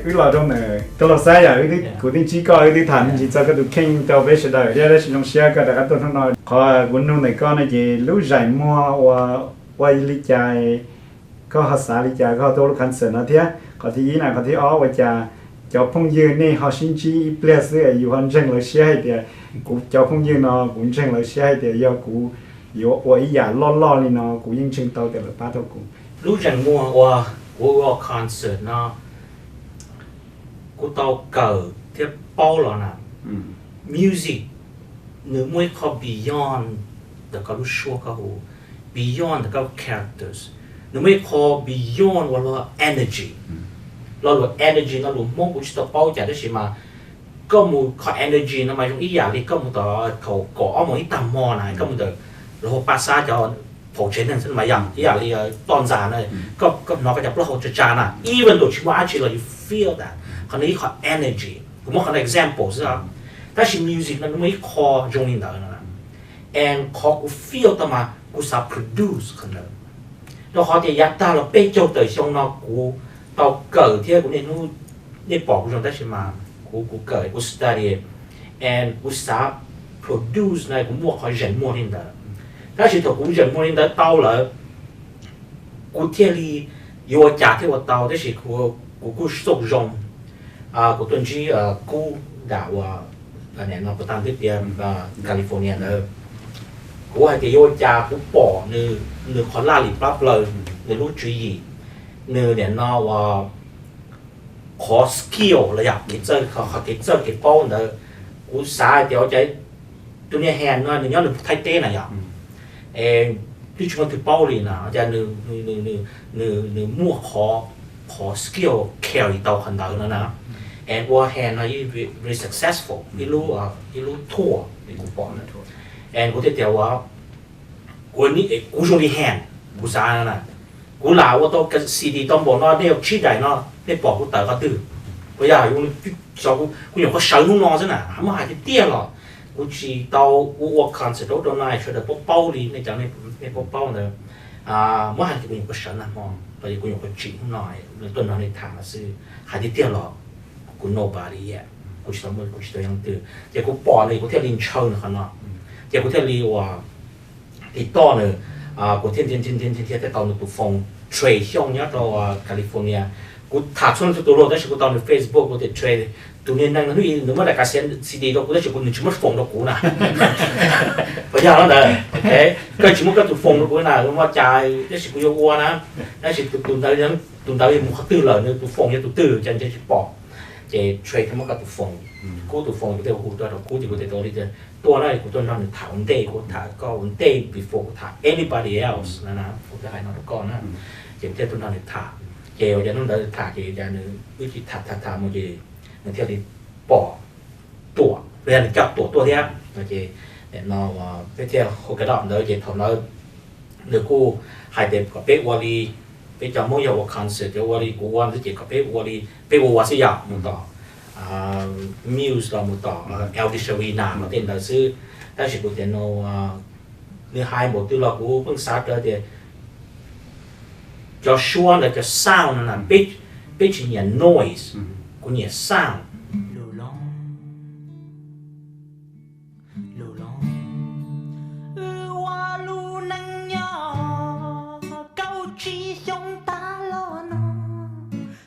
Wb los rau ntawm koj los xab yam, kuv twb ntsib koj, wb twb tham me ntsis txog koj tus kheej rau peb sawv daws thiab, tab sis zoo siab koj rov qab tuaj hnub no. Qhov kuv nug ntawm koj no ces lub zeem muag uas ua li cas, koj ho xav li cas koj ho tuaj lub concert no thiab? Qhov thib ib na, qhov thib ob ua cas cov phooj ywg nej ho sib ntsib ib pliag xwb es yus ho ntseeg lawv siab hais tias, kuv cov phooj ywg no kuv ntseeg lawv siab hais tias yog kuv yuav ua ib yam loj loj li no kuv yeej ntseeg tau tias lawv pab tau kuv. Lub zeem muag uas kuv ua concert no, kuv tau kawm thiab paub los na, music nws muaj ib qho beyond ntawm koj lub suab koj hu, beyond ntawm koj characters, nws muaj ib qho beyond uas luag energy. Lo lus energy no lus Hmoob kuv tsis tau paub cas tab sis mas koj mus qhov energy no mas zoo ib yam li koj mus tom thaum kaum ob moos ib tag hmo na, koj mus ntawm lawv hu Paj Xab cov phaum tsev neeg xwb mas yog ib yam li toj ntxas na, koj hnov koj cov plaub hau tsa tsa na, even though tsis muaj dab tsi los you feel that. Qhov no ib qho energy, kuv muab qhov no example xwb. Tab sis music no nws muaj ib qho zoo li ntawd no, and qhov kuv feel tau mas kuv xav produce qhov ntawd. Rau qhov tias yav tag los peb caug tawm xyoo no kuv tau kawm thiab kuv niaj hnub, nej pom kuv zoo tab sis mas kuv, kuv kawm, kuv study, and kuv xav produce na, kuv muaj qhov zeem muag li ntawd. Tab sis thaum kuv zeem muag li ntawd tau lawm, kuv thiaj li yuav ua cas thiaj ua tau, tab sis kuv kuj xauj zoo. Kuv tuaj ntsib Kub Dam uas no puas tag twb tias California ntawd, kuv hais tias yuav ua cas kuv pom nws, nws qhov laj lim plab plaws, nws lub tswv yim, nws nim no uas qhov skill los yog kev txawj, qhov kev txawj kev paub ntawd, kuv xav hais tias ua cas tus niag Hen no nws nyob nws Thaib teb na yog, twb tsis muaj twg paub li na, ua cas nws, nws muaj qhov, qhov skill carry tau qhov ntawd no na. And ua Hen no very successful ib lub, ib lub tour li kuv pom na. And kuv thiaj tias ua, kuv zoo li Hen, kuv xav na, kuv lam ua tau CD tau npaum no, nej yuav tsib daim no, nej pom kuv tawm qhov twg? Puas yog? Kuv nyuam qhuav sawv hnub no xwb na, muab hais tiag tiag los kuv tsis tau ua, ua concert rau, rau no sawv daws paub paub li nej cov, nej paub paub ntawd. Muab hais tias kuv nyuam qhuav sawv nag hmo los yog kuv nyuam qhuav tsim hnub no, nws tuaj nrog nej tham xwb, hais tiag tiag los kuv nobody yet, kuv tsis tau muaj, kuv tsis tau yooj twg, ces kuv pom nws kuv thiaj li ntshaw nws qhov no, ces kuv thiaj li ua tiv toj nws, kuv thiaj thiaj tau nws tus foos. Trey Xyooj nyob rau California, kuv tham txhua leej txhua tus los tab sis kuv tau nws Facebook, kuv tias Trey, tus niag neeg no hnub ib nws muab daim ka xia CD rau kuv tab sis kuv, nws tsis muab foos rau kuv na. Puas yog no ntawd? Ok, koj tsis muab koj tus foos rau kuv na, kuv ua cas, tab sis kuv yuav ua na, tab sis tus ntawd, tus ntawd yog mus qhov twg lawm, nws tus foos yog tus twg cas nws tsis pom. Ces Trey thiaj muab koj tus foos, Kub tus foos, kuv thiaj hu tuaj rau Kub ces kuv thiaj tau li tias tuaj na, kuv tuaj nrog nws tham ua ntej, kuv tham koj ua ntej before kuv tham anybody else na, kuv thiaj hais no rau koj na. Ces kuv thiaj tuaj nrog nws tham, ces ua cas hnub ntawd tham ces cas nws wb tham tham tham mus ces nws thiaj li pom Tuam, los yog nws coj Tuam tuaj thiab no ces, no peb thiaj hook it up ntawd ces thaum ntawd nws kuj hais tias kom peb ua li, peb cov Hmoob yog ua concert ces ua li kuv ua ntawd ces kom peb ua li peb ua ua xwb yog mus tom Muse los mus tom L D Sharina los tej ntawd xwb. Tab sis kuv tias no, nws hais npaum twg los kuv pheej xav raws tias cov suab ntawd cov sound no na, peb tsis nyiam noise, kuv nyiam sound. Lus loo, lus loo, wb ua lub neej nyob kaum tsib xyoo tag los no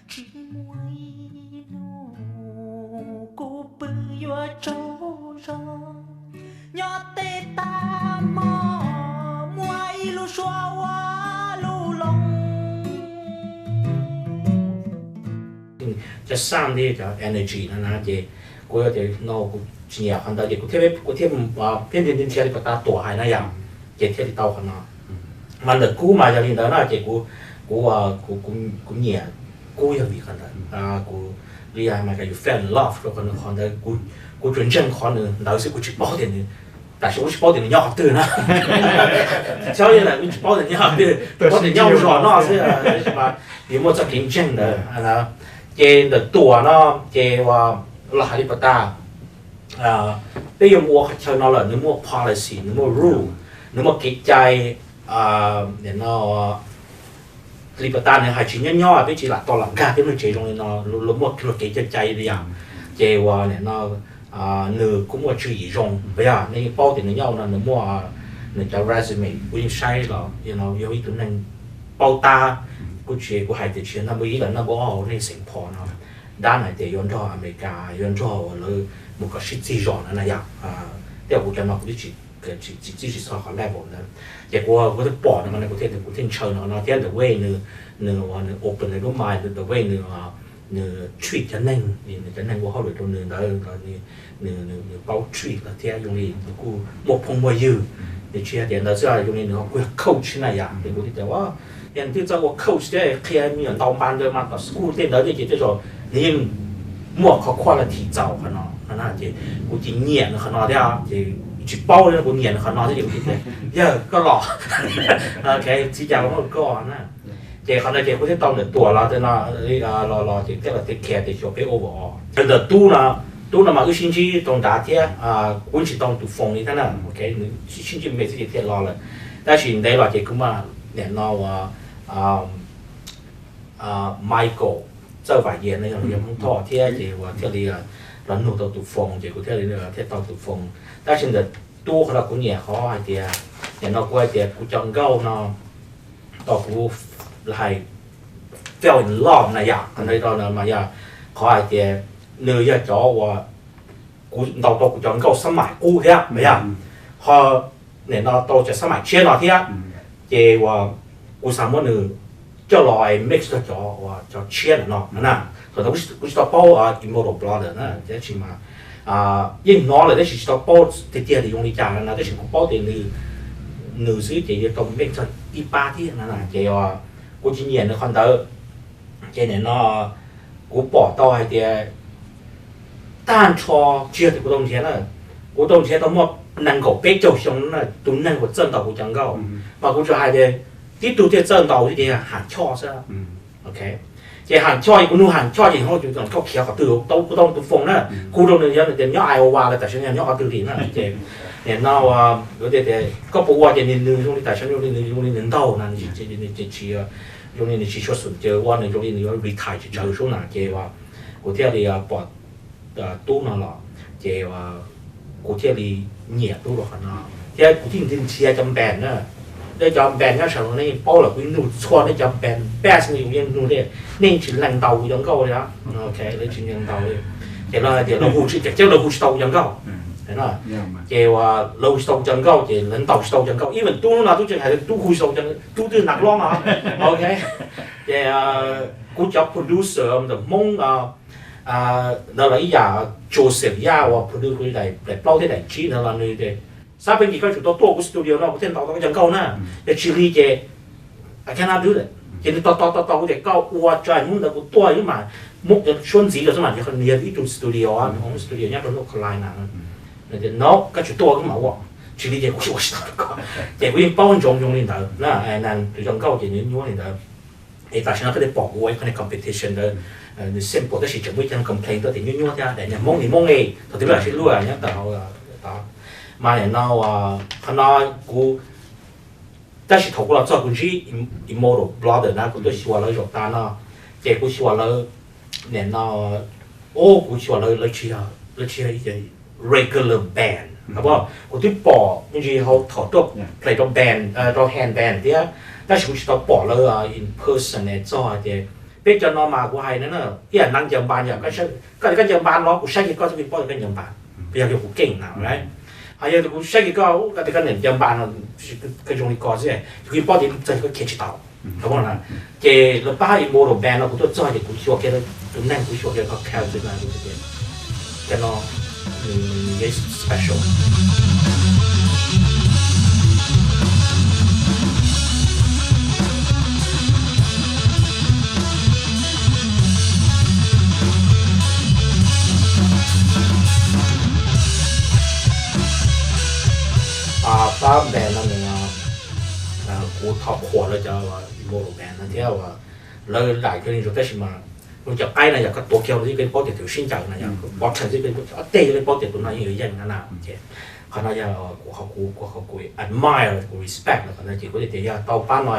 tsis muaj ib hnub kuv pw yuav tsaug zog. Nyob tej tag hmo muaj ib lub suab ua lub loo. Cov sound thiab cov energy no na ces kuv tias no kuv tsis nyiam qhov ntawd ces kuv thiaj, kuv thiaj, thiaj nrhiav li kom tas Tuam hais na yom, ces thiaj li tau qhov no. Mas ntawm Kub mas yog li ntawd na ces kuv, kuv, kuv nyiam Kub yog vim qhov ntawd. Kuv li hais mas you fell in love rau qhov ntawd, kuv tsuas ntseeg qhov nws ntawd xwb, kuv tsis paub tias nws, tam sim kuv tsis paub tias nws nyob qhov twg na. Tsis paub tias nws nyob qhov twg, paub tias nyob hauv zos no xwb, tab sis mas vim muaj txoj kev ntseeg ntawd. Ces ntawm Tuam no ces los hais li pas tas, peb yuav mus ua qhov chaw no lawm nws muaj policy, nws muaj rule, nws muaj kev cai, no, Li pas tas nws hais tsis nyob nyob peb tsis lam tau lam nkag peb lub tsev zoo li no, luag muaj luag kev cai cai li yom. Ces uas nim no nws kuj muaj tswv yim zoo, puas yog? Nej yeej paub tias nws nyob no nws muaj nws cov resume kuv yeej saib los yog ib tug neeg paub tab. Kuv tsis, kuv hais tias tsis yog naj npawb ib los naj npawb ob hauv nej xeem Pho no. Dab no tias yuav nrog Amelikas, yuav nrog lawv mus kom sib txig zos no na yom. Tej zaum kuv cov no kuv twb tsis txij tsis txog qhov level ntawd. Ces kuv, kuv thiaj pom no, kuv thiaj, kuv thiaj ntshaw no no thiab. The way nws, nws, nws open nws lub mind, the way nws, nws treat cov neeg, nws cov neeg ua hauj lwm rau nws ntawd, nws, nws paub treat lawv thiab. Zoo li nws kuj muaj phooj muaj ywg, nws tsis yog tias ntawd xwb, zoo li nws kuj yog coach na yom. Ces kuv thiaj tias, yog nws twb txawj ua coach thiab qhia me nyuam ntau npa ntawd mas tom school tej ntawd thiab ces tej zaum nws yeej muaj qhov quality txaus qhov no. Ces kuv ces nyiam nws qhov no thiab, ces tsis paub li, kuv nyiam nws qhov no thiab ces kuv tias, yawg koj los, ok, txiv cas los muab koj na. Ces qhov no ces kuv thiaj tau ntawm Tuam los tej no, los los ces thiaj los take care tias xyuas peb overall. Ntawm Tub no, Tub no mas wb sib ntsib rau nrad thiab, kuv tsis tau tus phone li thiab na, ok, nws sib ntsib me xwb ces thiaj los lawm. Tab sis ntev los ces kuv mas nim no ua Michael Txawj Vam Yias no yog Hmoob Thoj thiab ces uas thiaj li los nug tau tus phone ces kuv thiaj li thiaj tau tus phone. Tab sis ntawm Tub qhov no kuv nyiam qhov hais tias, nim no kuv hais tias kuv cov nkauj no tau kuv hais fell in love na yom, qhov no mas yog qhov hais tias nws yog cov uas kuv ntaus tau kuv cov nkauj xab maim qub thiab yom. Ho nim no tau cov xab maim tshiab no thiab, ces uas kuv xav muab nws coj los mix txog cov, cov tshiab no na. Thaum ntawd kuv tsis tau paub Immortal Brother na, tab sis mas yeej hnov lawm tab sis tsis tau paub tiag tiag tias zoo li cas no, tab sis kuv paub tias nws xwb ces yuav tau mix txog ib pab thiab no na. Ces kuv tsis nyiam nws qhov ntawd. Ces nim no kuv pom tau hais tias tag nrho, tsis yog tias kuv tau nrhiav na, kuv tau nrhiav tau muaj nees nkaum peb caug xyoo na, tus neeg uas txawj ntaus kuv cov nkauj, mas kuv tsuas hais tias tib tug thiaj txawj ntaus thiab ces Ham Choj xwb. Ok, ces Ham Choj, kuv nug Ham Choj ces, Ham Choj, koj khiav qhov twg tau kuv tau tus phone na, kuv rau nws, yog nws tias nyob Iowa los tam sim no nyob qhov twg li na. Ces nim no kuv tias koj puas ua, ces nws zoo li tam sim no zoo li nws ntaug na, nws tsis, zoo li nws tsis tshua xum caw ua, nws zoo li nws yuav retire tsawv tsawv sub na. Ces kuv thiaj li pom Tub no los, ces kuv thiaj li nyiam Tub rau qhov no. Thiab kuv thiaj nrhiav cov band na, nej cov band nyob sawv daws nej yeej paub lawm, kuv yeej nug txhua nej cov band best, kuv yeej nug nej, nej tsis lees ntaus kuv cov nkauj li, ok, lawv tsis lees ntaus li. Ces lawv hais tias lawv hu tsis, ces lawv hu tsis tau kuv cov nkauj. Ces lawv hu tsis tau kuv cov nkauj ces lawv ntaus tsis tau kuv cov nkauj, even Tub no Tub tseem hais tias Tub hu tsis tau, Tub twb nag loj no, ok. Ces kuv cov producer ntawm Hmoob ntawd los ib yam, Joseph Yaj uas produce kuv daim plaub thiab daim tsib ntawd los nws tias, Xab Pheej Kim, koj tsum tau tuaj kuv studio no kuv thiaj ntaus tau koj cov nkauj na, yog tsis li ces I cannot do it. Ces nws tos tos tos tos kuv tias koj ua tso hnub ntawd kuv tuaj ib mas muab cov suab ntxiv rau xwb mas nws yog ib tug studio, nws ua studio nyob rau North Carolina. Nws tias no koj tsum tuaj wb mam ua, tsis li ces kuv ua tsis tau rau koj. Ces kuv yeej paub ntsoov zoo li ntawd na, tus cov nkauj ces nws nyuaj li ntawd. Es tam sim no koj thiaj pom kuv ua ib qho competition ntawd, nws simple tab sis tseem muaj ib co complain tuaj tias nyuaj nyuaj thiab, daim niag Hmoob li Hmoob es thaum twg peb lam sib luag nyob tawm hauv tod. Mas nim no qhov no kuv, tab sis thaum kuv los txog kuv ntsib Immortal Brother na, kuv tuaj xyuas lawv zaum tas no, ces kuv xyuas lawv, nim no, o, kuv xyuas lawv, lawv tsis yog regular band, kuv twb pom me ntsis hauv thaum tuaj play rau band, rau hand band thiab, tab sis kuv tsis tau pom lawv in person es txog hais tias, peb cov no mas kuv hais no na, ib yam neeg ncaws npas yom, koj tias koj ncaws npas los kuv saib kiag koj xwb kuv paub tias koj ncaws npas, yog kiag kuv keej na, right? Ho yog tias kuv saib kiag koj, koj tias koj niam ncaws npas no, koj zoo li ko xwb, kuv yeej paub tias txog koj khiav tsis tau. Ces lawv pab Immortal Band no kuv tuaj txog ces kuv xyuas kiag tus neeg, kuv xyuas kiag qhov character na, kuv tias cov no nws special. Pab band no nws, kuv thov qhuas lawv cov Immortal Band no thiab uas lawv daim cov neeg tab sis mas lub cov qaib no yog koj tuav kiag ib koj paub tias tus sib ncaws no yog bottom xwb, ob teg koj paub tias tus no yeej yuav yeej no na. Ces qhov no yog kuv, qhov kuv, kuv, qhov kuv admire, kuv respect no, qhov no ces kuv tias yog tau pab no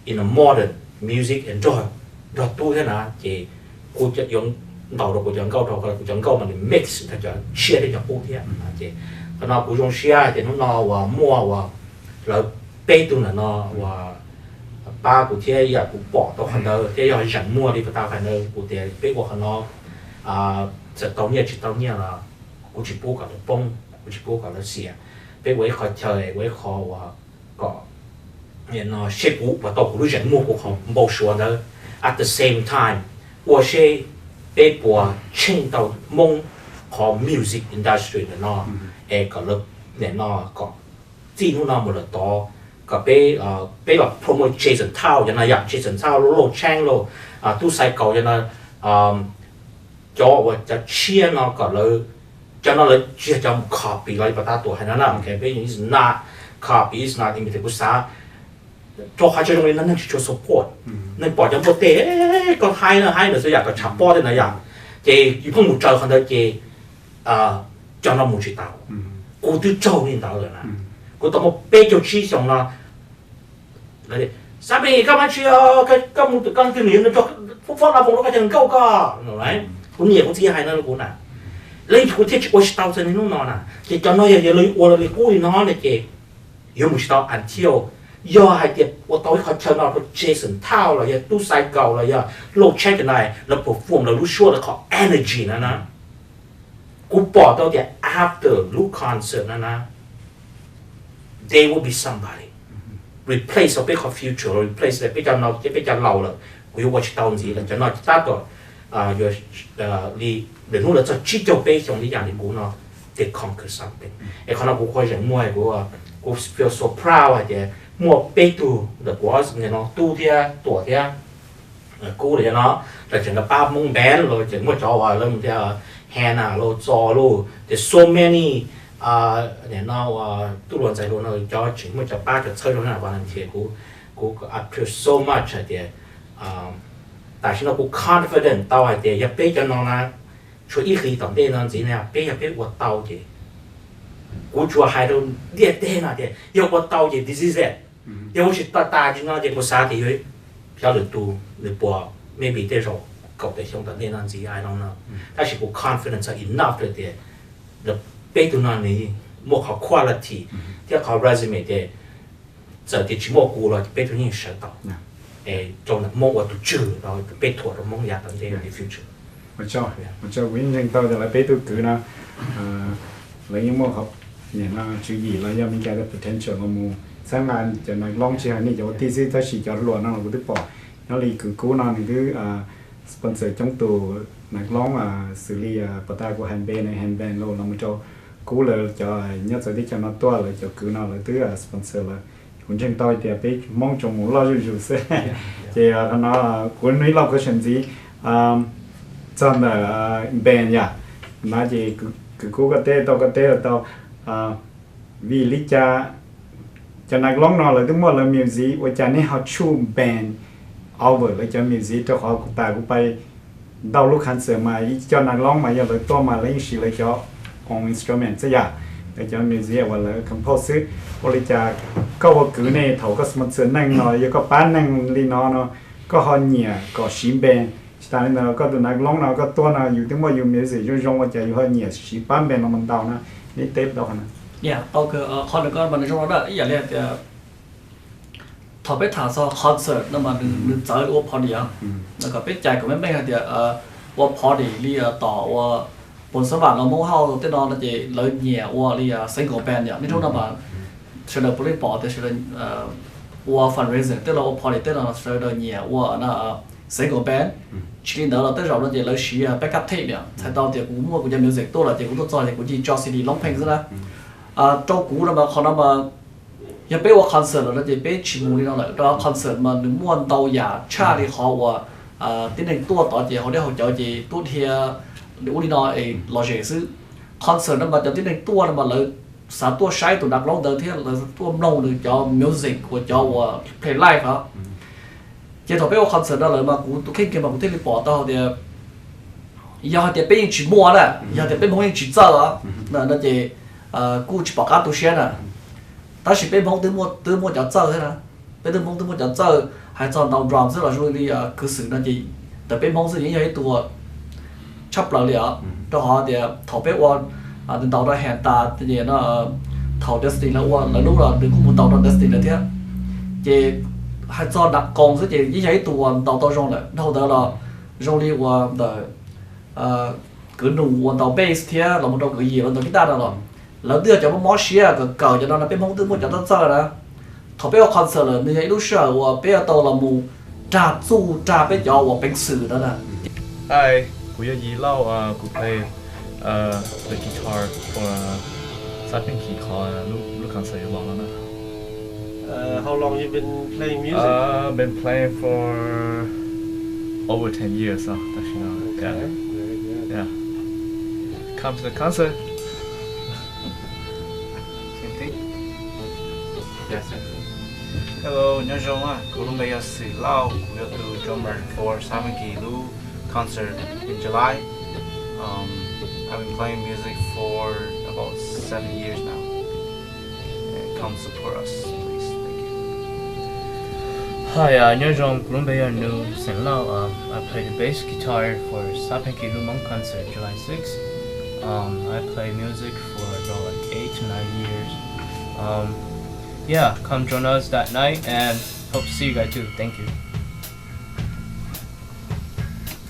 in a modern music and nrog, nrog tub thiab na, ces kuv yuav ntaus rau kuv cov nkauj, rau kuv cov nkauj mas nws mix rau cov tsiaj thiab cov qub thiab. Ces qhov no kuv zoo siab hais tias hnub no uas muaj uas lawv peb tug ntawm no uas pab kuv thiab yam kuv pom tau qhov ntawd thiab yog zeem muag li pas tas hais ntawd kuv tias peb ua qhov no txawm tau nyiaj tsis tau nyiaj los kuv tsis pub kom lawv poob, kuv tsis pub kom lawv xiam. Peb ua ib qho chaw, ua ib qho uas kom no seb kuv puas tau kuv lub zeem muag kuv qhov npau suav ntawd. At the same time, ua seb peb puas tsheej tau Hmoob qhov music industry ntawm no es kom lawv nim no kom txij hnub no mus lawm tod kom peb, peb los promote Jason Tao cov no yom, Jason Tao lauj, Lauj Tsheej lauj, Tub Xais Kaus cov no, cov uas cov tshiab no kom lawv, cov no lawv tsis yog cov mus copy los li pas tas tuam hais no na, peb is not copy, is not imitate, kuv xav rau qhov tsis zoo li no neeg tsis tshua support, neeg pom cov npua teg koj haib no haib no xwb yam koj tshav pob tej no yom, ces yus pheej mus raws qhov ntawd ces cov no mus tsis tau. Kuv twb raug li ntawd lawm na, kuv tau muaj peb caug tsib xyoos no, Xav pes koj mas tsis, koj mus koj twg nws yuav nrog fob fob la foos rau koj cov nkauj koj. Kuv niam kuv txiv hais no rau kuv na, leej kuv thiaj tsis ua tsis tau txog niaj hnub no na. Ces cov no yog yog lawv ua li qub li no na ces yuav mus tsis tau until yog hais tias ua tau ib qho chaw no rau Jason Tao los yog Tub Xais Kaus los yog Lauj Tsheej cov no lawv perform lawv lub suab lawv qhov energy no na, kuv pom tau tias after lub concert no na they will be somebody replace peb qhov future, replace peb cov no, peb cov laus lawm, kuv yuav ua tsis tau ntxiv lawm. Cov no tab tom yuav li lwm hnub lawv txog tsib caug peb xyoo li yam li kuv no, they conquer something. Es qhov no kuv quaj zeem muag, kuv, kuv feel so proud hais tias muaj peb tug ntawm kuv no, Tub thiab Tuam thiab Kub los yog no, lawv tseem pab Hmoob band los tseem muaj cov uas lawv tias Hannah los Txos los, there's so many, no, Tub Luag Ntxhais los no cov tseem muaj cov pab cov txhawb zog na, volunteer, kuv, kuv appreciate so much hais tias tam sim no kuv confident tau hais tias yog peb cov no na, tshuav ib hlis tom ntej no ntxiv na peb yog peb ua tau ces kuv tsuas hais rau ntiaj teb no tias yog ua tau ces this is it. Yog ua tsis tau tas tsis no ces kuv xav tias yuav xyov lwm tus nws puas, maybe tej zaum kaum tawm xyoo tom ntej no ntxiv I don't know. Tab sis kuv confidence enough tias peb tug no nws muaj qhov quality thiab qhov resume tias txawm tias tsis muaj kuv los peb tug yeej sawv tau rau ntawm Hmoob ua tus tswv rau peb thuam rau Hmoob yav tom ntej future. Ua tsaug, ua tsaug, kuv yeej ntseeg tau tias lawv peb tug kwv no lawv yeej muaj qhov, nim no tswv yim los yog Meskas potential los mus txhawb nqa cov nas loob, tsis hais nej cov ua tij xwb tab sis cov hluas no los kuv twb pom nyob li kwv Kub no nws twb sponsor coob tus nas loob xws li pas tas kuv hais npe na, Handband los los mus rau Kub lawv cov nyob txawv teb chaws no tuaj lawv cov kwv no lawv twb sponsor lawm. Kuv ntseeg tau tias peb Hmoob tsuas mus loj zuj zus xwb. Ces qhov no kuv nug ib lo question ntxiv txog ntawm band yom, no ces kwv Kub koj teb tau koj teb tau vim li cas cov nas loob no lawv twb muaj lawv music ua cas nej ho tshuj band over lawv cov music, rau qhov kuv tas kuv pais ntau lub concert mas ib co nas loob mas yog lawv tuaj mas lawv yeej siv lawv cov own instrument xwb yom, lawv cov music uas lawv compose xwb. Ua li cas koj ua kwv ne thaum koj sponsor neeg no yog koj pab neeg li no no koj ho nyiam kom siv band? Tsis tas li ntawd koj tus nas loob no koj tuaj no yus twb muaj yus music zoo zoo ua cas yus ho nyiam siv pab band no mus ntau na? Neb teb tau qhov no. Qhov nws koj mas nws zoo no na ib yam li hais tias thaum peb tham txog concert no mas nws txawv ua party os. Kom peb cais kom meej meej hais tias ua party li tom ua Phoos Xab Vam los Hmoob Hauj tej no no ces lawv nyiam ua li single band yom. Niaj hnub no mas sawv daws puav leej pom tias sawv daws ua fundraising tej los ua party tej no sawv daws nyiam ua single band. Tsis li ntawd los tej zaum no ces lawv siv backup tape yom, txhais tau tias kuv muaj kuv cov music tuaj lawm ces kuv tuaj txog ces kuv cia li tso C D long pheej xwb na. Rau kuv no mas qhov no mas yog peb ua concert lawm no ces peb tsis mus li no lawm, rau qhov concert mas nws muaj ntau yam tshaj li qhov uas tib neeg tuaj tod ces haus dej haus cawv ces tuaj dhia ub li no es lom zem xwb. Concert no mas cov tib neeg tuaj no mas lawv xav tuaj saib tus nas loob ntawd thiab lawv tuaj mloog nws cov music uas cov uas play live os. Ces thaum peb ua concert no lawm mas kuv tus kheej kiag mas kuv thiaj li pom tau hais tias yog hais tias peb yeej tsis muaj na, yog tias peb Hmoob yeej tsis txawj os, no ces kuj tsis pom qab tu siab na. Tab sis peb Hmoob twb muaj cov txawj thiab na. Peb twb Hmoob twb muaj cov txawj, hais txog ntaus drum xwb los zoo li kwv xwm no ces ntawm peb Hmoob xwb yeej yog ib tug tshaj plaws li os. Rau qhov tias thaum peb ua ntaus rau Ham tas, thaum Destiny lawv ua lawv lub los nws kuj mus ntaus rau Destiny lawm thiab. Ces hais txog nram koos xwb ces yeej yog ib tug uas ntaus tau zoo lawm. Dhau ntawd los zoo li uas ntawm kwv Nus uas ntaus bass thiab los mus rau kwv Yim los ntaus guitar no los, lawv twb yog cov mob mob siab kawm kawm cov no no, peb Hmoob twb muaj cov txawj txawj na. Thaum peb ua concert lawm nws yog ib lub sij hawm uas peb yuav tau los mus rag txuj rag peb cov uas peev xwm no na. Hi, kuv yog Yim Lauj, kuv play the guitar for Xab Pheej Kim qhov lub concert yuav los no na. How long you been playing music? I've been playing for over ten years now, actually. Yeah. Come to the concert. Same thing. Yes, sir. Hello, nyob zoo, kuv lub npe yog Xwm Lauj, kuv yog tus drummer for Xab Pheej Kim lub concert in July. Um, I've been playing music for about seven years now. And come support us, please. Thank you. Hi, nyob zoo, kuv lub npe yog Nus Xeem Lauj. Um, I play the bass guitar for Xab Pheej Kim lub Hmoob concert July sixth. Um, I play music for about like eight to nine years. Um, yeah, come join us that night and hope to see you guys too. Thank you.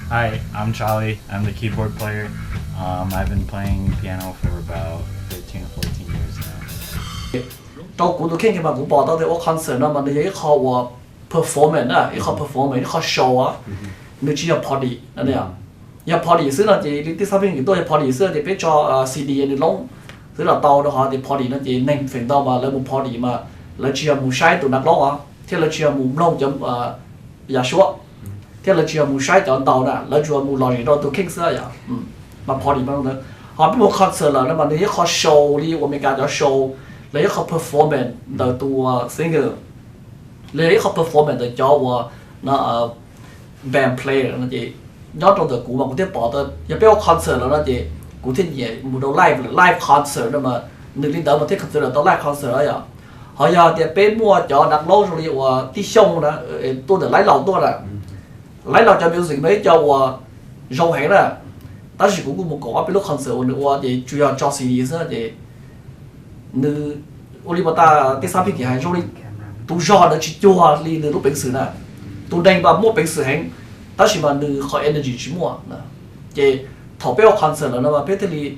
Hi, I'm Charlie. I'm the keyboard player. Um, I've been playing piano for about thirteen or fourteen years now. Rau kuv tus kheej mas kuv pom tau tias ua concert no mas nws yog ib qho uas performance na, ib qho performance, ib qho show, nws tsis yog party no. Yog party xwb no ces li tij Xab Pheej Kim tuaj yog party xwb ces peb tso CD nws loob xwb los tau, rau qhov tias party no ces neeg feem ntau mas lawv mus party mas lawv tsis yog mus saib tus nas loob os, thiab lawv tsis yog mus mloog cov yam suab, thiab lawv tsis yog mus saib cov ntaus na, lawv tsuas mus lom zem rau tus kheej xwb yom. Mas party mas ntawd, ho peb mus concert lawm no mas nws yog ib qho show li uas Amelikas cov show, los yog ib qho performance ntawm tus singer, los yog ib qho performance ntawm cov uas band player no ces nyob rau ntawm kuv mas kuv thiaj pom tau yog peb ua concert lawm no ces kuv thiaj nyiam mus rau live, live concert no mas nws li ntawd mas thiaj consider tau live concert yom. Ho yog tias peb muaj cov nas loob zoo li uas Tij Xyooj na, tuaj ntawm Laib Laus tuaj na, Laib Laus cov music mas ib co uas zoo heev na, tab sis kuv kuj mus koom ob peb lub concert uas nws ua ces tsuas yog tso CD xwb ces nws ua li mas tas tij Xab Pheej Kim hais zoo li tus zog ntawd tsis cuag li nws lub peev xwm na. Tus neeg mas muaj peev xwm heev, tab sis mas nws qhov energy tsis muaj. Ces thaum peb ua concert lawm no mas peb thiaj li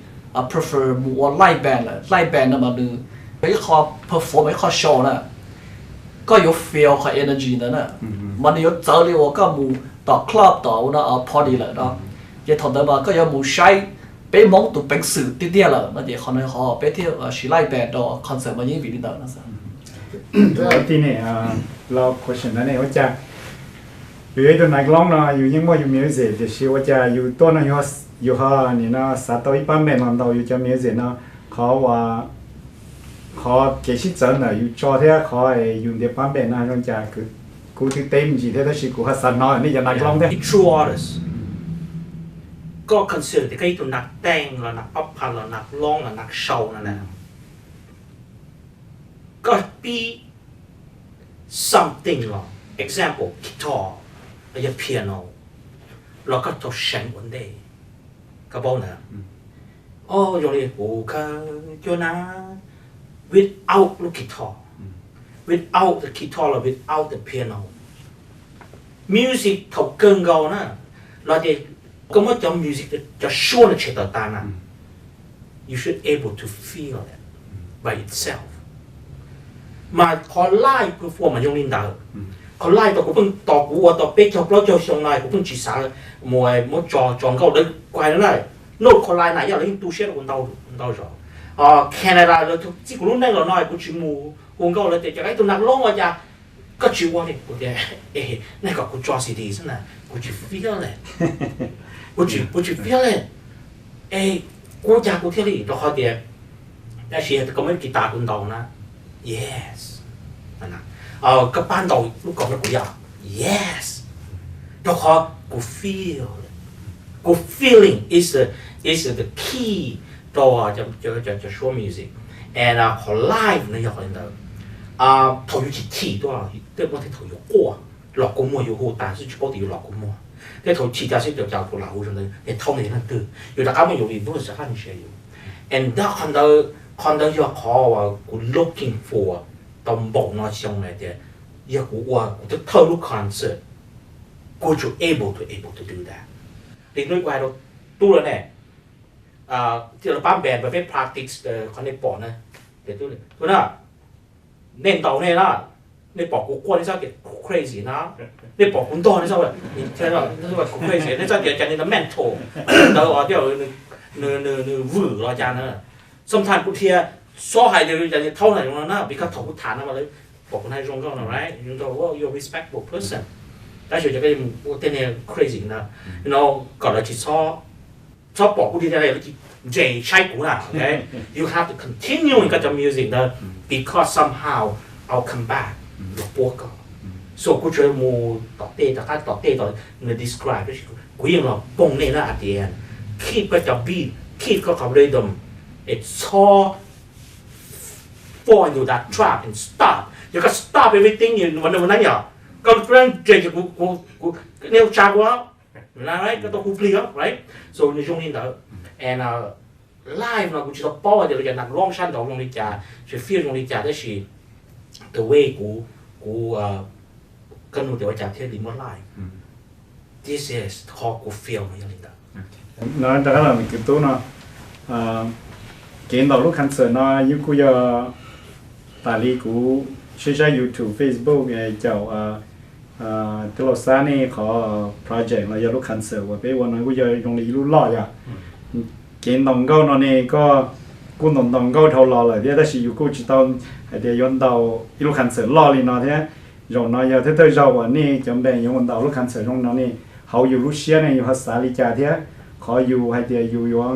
prefer mus ua live band lawm. Live band no mas nws yog ib qho performance, ib qho show na, koj yuav feel qhov energy ntawd na, mas nws yuav txawv li uas koj mus tom club tom ua no party lawm no. Ces thaum ntawd mas koj yuav mus saib peb Hmoob tus peev xwm tiag tiag lawm no ces qhov no qhov peb thiaj siv live band rau concert mas yeej vim li ntawd no. Tij ne, los question ntawd ne ua cas yus yog ib tug nas loob no yus yeej muaj yus music tiam sis ua cas yus tuaj no yus ho nim no xav tau ib pab npe los ntaus yus cov music no, qhov uas qhov kev sib txawv ntawm yus tso thiab qhov yus ntiav pab npe no zoo cas kuv twb teb me ntsis thiab tab sis kuv ho xav hnov nej cov nas loob thiab. Koj consider tias koj ib tug nas teej los nas pab phaj los nas loob los nas sau no na, koj pib something los example guitar los yog piano los koj tau seev ua ntej. Koj paub ntawd, o, zoo li kuv khaws cua na, without lub guitar, without the guitar los without the piano, music thaum kawg nkaus na, los tias koj muab cov music cov suab no tshem tawm tas na, you should able to feel it by itself. Mas qhov live performance mas zoo li ntawd. Qhov live tau kuv pheej tos kuv ua tau peb caug plaub caug xyoo no kuv pheej tsis xav mus muab tso tso nkauj lawv kuv hais no na, no qhov live na yog lawv yeej tu siab rau kuv ntau ntau zaus. Canada lawv txib kuv lub neej los no kuv tsis mus hu nkauj lawv tias cov ib tug nas loob ua cas koj tsis ua li. Kuv tias, nej kom kuv tso CD xwb na, kuv tsis feel it, kuv tsis feel it. Es kuv cas kuv thiaj li rau qhov tias, tab sis koj muab guitar kuv ntaus na, yes, koj pab ntaus lub koom no kuv yog yes, rau qhov kuv feel, kuv feeling is the, is the key rau cov suab music. And qhov live no yog qhov li ntawd. Thaum yus chim chim tuaj, tej muaj tej thaum yus quaj, los kua muag, yus hu tas xwb tsis paub tias yus los kua muag. Tej thaum chim tas xwb cas tus lam hu zoo ntawd, es thaum no yog leej twg, yus rov qab muab yus review rov qab nws share yus. And qhov ntawd, qhov ntawd yog qhov uas kuv looking for tau npaum no xyoo na tias yog kuv ua kuv thawj thawj lub concert, kuv tsuas able to able to do that. Li hnub kuv hais rau tub lawv ne, thiaj li pab band peb practice qhov nej pom na, tus na, nej ntaus nej na, nej pom kuv quaj nej txhob tias kuv crazy na, nej pom kuv ntog nej txhob tias kuv crazy, nej txhob tias cas nws mental, ntawd os, thiaj nws, nws, nws vwm los cas na. Sometimes kuv dhia xob hais tias cas nws thaub na zoo no na, because thaum kuv tham no mas lawv pom kuv hais zoo nkauj no, right, zoo nkauj, you're a respectable person. Tab sis cas koj mus ua tej niag crazy na, no, kom lawv tsis txhob, txhob pom kuv dhia lawv tsis ntse saib kuv na, okay? You have to continue koj cov music ntawd because somehow I'll come back los puab koj. So kuv tsuas mus tom tej, rov qab tom tej, tom nws describe, tab sis kuv yeej los poog nej na at the end. Keep koj cov beat, keep koj cov rhythm, es txhob fall into that trap and stop. Yog koj stop everything, you know, yog koj ntse ces kuv, kuv, kuv, nej tsa kuv, koj tau kuv plig, right? So nws zoo li ntawd. And live no kuv tsis tau paub hais tias lawv cov nas loob sab nraud zoo li cas, tsis fiaj zoo li cas, tab sis the way kuv, kuv, koj nug tias ua cas thiaj li muaj live. This is qhov kuv feel no yog li ntawd. No rov qab los kwv tub no, kev ntaus lub concert no yeej kuj yog tas li kuv saib saib YouTube, Facebook, caum tij laug Xab nej qhov project los yog lub concert uas peb ua no kuj yog zoo li ib lub loj yom. Kev ntaus nkauj no ne koj kuj ntaus ntaus nkauj dhau los lawm thiab, tab sis yus kuj tsis tau hais tias yuav ntaus ib lub concert loj li no thiab. Zaum no yog thawj thawj zaug uas nej cov band yuav mus ntaus lub concert zoo no ne, hauv yus lub siab ne yus ho xav li cas thiab? Qhov yus hais tias yus yuav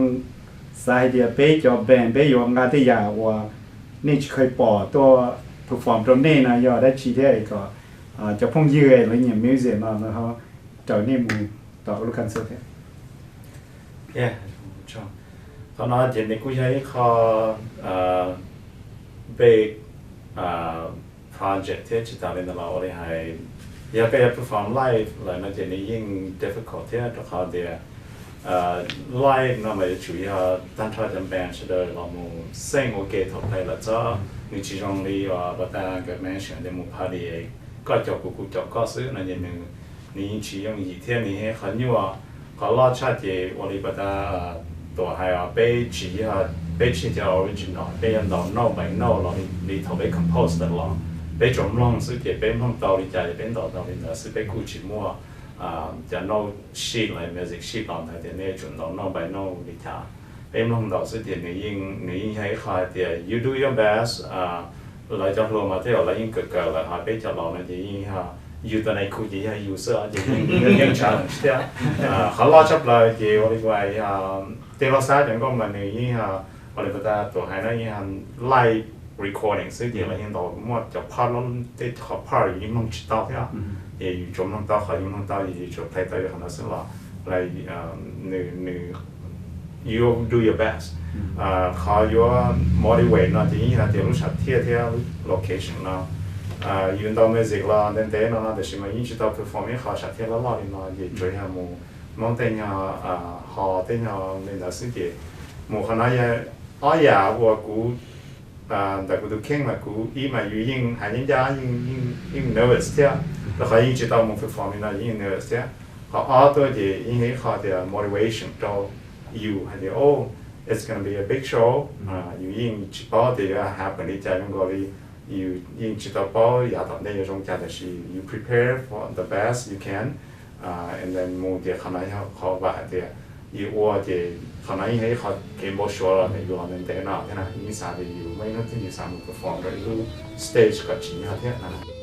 xav hais tias peb cov band peb yuav nqa tej yam uas nej tsis kheev pom tuaj perform rau nej no yog dab tsi thiab, kom cov phooj ywg lawv nyiam music no lawv ho raws nej mus tom lub concert thiab. Qhov no ces nws kuj yog ib qho big project thiab tsis tas li ntawd los ua li hais, yog koj yuav perform live lawm no ces nws yeej difficult thiab, rau qhov tias live no mas yuav tsum yog tag nrho cov band sawv daws los mus xeem ua ke thaum play lawm txhob, nws tsis zoo li uas pas tas nkawd mention tias mus party, koj caum kuv kuv caum koj xwb no ces nws, nws yeej tsis yooj yim thiab nws yog qhov nyuaj. Qhov loj tshaj ces ua li pas tas Tuam hais os, peb tsis yog, peb tsis yog cov original, peb yog ntaus note by note los li thaum peb compose tawm los, peb tsuas mloog xwb ces peb mloog tau li cas ces peb ntaus tau li ntawd xwb, peb kuj tsis muaj cov note sheet los music sheet los ntawd tias nej tsum ntaus note by note li cas. Peb mloog ntaus xwb ces nws yeej, nws yeej yog ib qho hais tias you do your best. Lawv cov hluas mas tej zaum lawv yeej kawm kawm lawm, ho peb cov laus no ces yeej yog yus tus nai khu ces yog yus xwb ces yeej challenge thiab. Qhov loj tshaj plaws ces ua li uas yog tej loj xab cov nkauj mas nws yeej yog ua li pas tas Tuam hais no yeej yog live recording xwb ces lawv yeej ntaus muaj cov part, tej qhov part yus yeej mloog tsis tau thiab. Ces yus tsuas mloog tau qhov yus mloog tau ces yus tsuas play tau yus qhov ntawd xwb los, nws, nws, you do your best. Qhov yuav motivate no ces yeej hais tias lub sam thiaj thiab lub location no, yus ntaus music los ntev ntev no no tiam sis mas yeej tsis tau perform ib qho sam thiaj loj loj li no ces tsuas yog mus Hmoob tej nyuag hall tej nyuag li ntawd xwb ces mus qhov no yog ob yam uas kuv ntawm kuv tus kheej mas kuv ib mas yus yeej hais ncaj ncaj, yeej nervous thiab, rau qhov yeej tsis tau mus perform li no yeej nervous thiab. Qhov ob tuaj ces yeej ib qho tias motivation rau yus hais tias oh, it's gonna be a big show. Yus yeej tsis paub tias yuav happen li cas zoo nkaus li, yus yeej tsis tau paub yav tom ntej yuav zoo cas tiam sis you prepare for the best you can. And then mus ces qhov no yog qhov vam hais tias yus ua ces qhov no yeej yog ib qho kev npau suav los ntawm yus los ntev ntev no thiab na, yeej xav tias yus muaj ib hnub twg yus xav mus perform rau ib lub stage kom tsim nyog thiab.